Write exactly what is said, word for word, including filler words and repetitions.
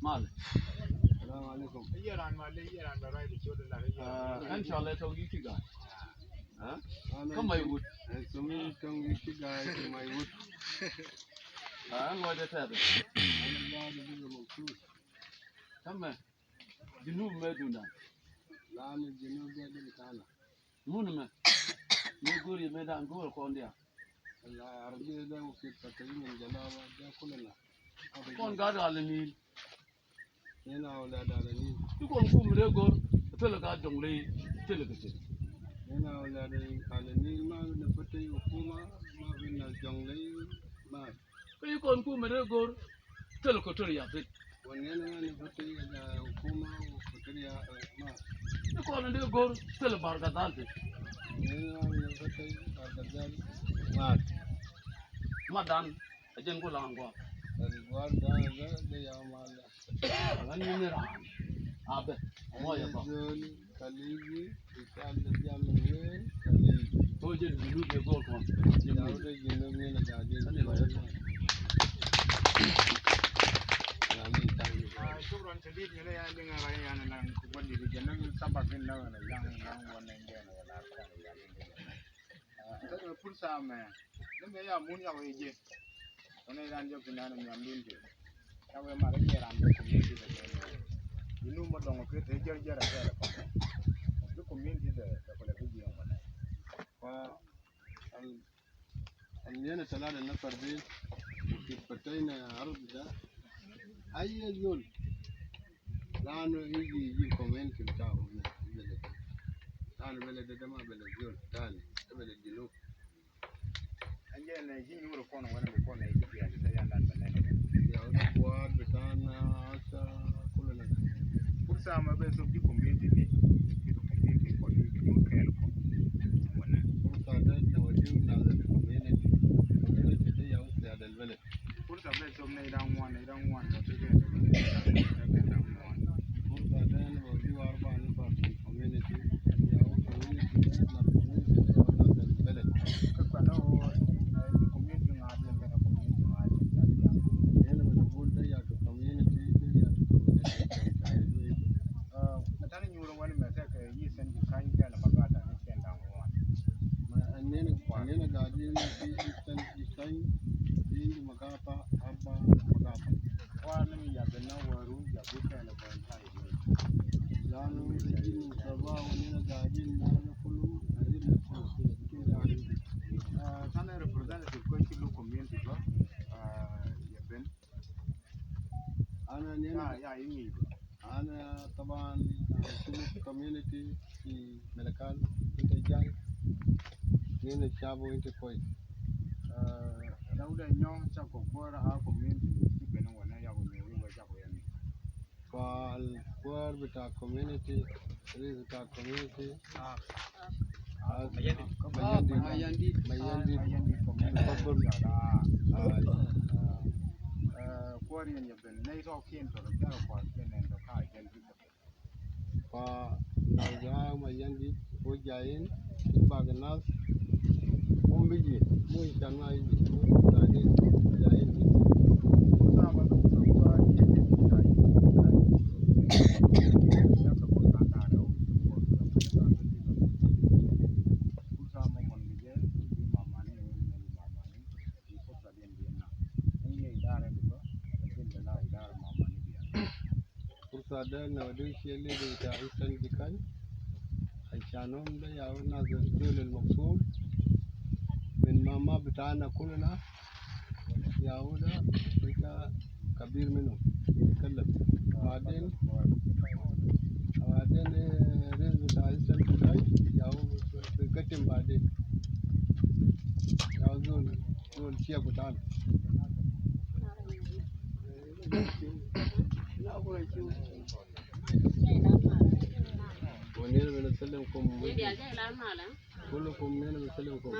Mal. Salam alaikum. Ah, inshallah, tong yu ki gai. Ha? Ana ka Maiwut. Sumi tong yu ki gai, ki Maiwut. Ah, an loide tede. Ana loide bi mo ku. Tame. Junub me duna. Lanu Junub me duna tana. Mun me. Me gori me dan gor kon dia. La arbi da u kit patayin jalaba da kulana. Kon gad ala Nil. Nina wala da ala Nil. Ti kon ku mire gor. Tele gad Jonglei. Tele kete. Nina wala da ala Nil ma na patayi hukuma ma na Jonglei ma. Ka i kon ku mire gor, tele Equatoria tit. Wan nene wan ni bete ya hukuma Equatoria, eh, ma. I kon mire gor, tele Bahr el Ghazal tit. Nene wan ni bete Bahr el Ghazal ma. Ma dan, a jen ku lang gwa. Bahr el Ghazal de ya ma la. Agan ni mira. Abe, mo ya ba. Zol, Kaligi, ikal de ya me, Kaligi. To jen Junub me gor kon. Jen Junub me na jadi. Ani lo ya. Shukran shadid, ngele ya dinga rai ya na lang ku bandi di jenang sabak din na yang yang wan na ngene ya la. Tene pursa me. Ne me ya mun ya weje. Tene ran jo kina ne nyam din je. Ya we mare je ran jo community de. Inu mo dongo ke te jer jer ke la ko. Jo community de ko le bi mo ne. Wa al al yana talata nafar de. Ki patayna ard da. Ayya zol. Lanu iji, iji community bitahu hina, beled. Lanu beled de ma beled zol tani, beled Junub. Anje ne ji nyuru kono wana kono iji biya de ya nan bane. Ya wada kuwar bitana asa kulana. Pursa ma be so ji community ni, ji community ko ji nyuru kel ko. Wana. Pursa da na wajib na da community. Community de ya wada ya del beled. Pursa be som ne idan wan, idan wan, na tege ne idan wan. Pursa de ne wadi warba ne pa community, ya community, na community, na beled. Ka kwa na o, na community ngadi, na community ngadi, ya, ya. Ene me na bul de ya community, ya community. Ah, matani nyuru wani me teke yi sen di kan ke na magata ne sen dan wan. Ma anene, anene gadi ne yi sen di kan, yi magata, arba magata. Wa ne mi ya bena waru, ya bu ke na ban tai. Lanu yi saba wani na gadi na na kulu, na yi na kulu. Ah, tana representative ko ki lu community ba, ah, ya ben. Ana nene. Ya, ya, ini ba. Ana taban, ah, Shuluk community fi Malakal, inte jai. Nene shabu inte kwes. Ah, Dauda Nyong sa ko kora a community si bena wana ya ko nuru wa sa ko yani. Fa al kora bita community, rais bita community. Ah, Mayandit. Mayandit. Mayandit. Mayandit. Tafadhal. Ah, ah, ah, kwari yan ya ben. Nei to kien to, to kwari kien to ka jel bi. Fa nas ja Mayandit, wo jayin, bag nas, um biji, mu ikan ma iji, mu ikan jayin. Fursa de na wadi shi leader bita Eastern Dikany. Ashan hum de ya nas zol al maksum min mama bitana kulana. Ya da bita kabir minum. Yitkallam. Baden, baden, eh, rais bita Eastern Dikany, ya bi katim baden. Ya zol, zol shia bitana. Wa nina bina sallimkum. Kulukum nina bina sallimkum.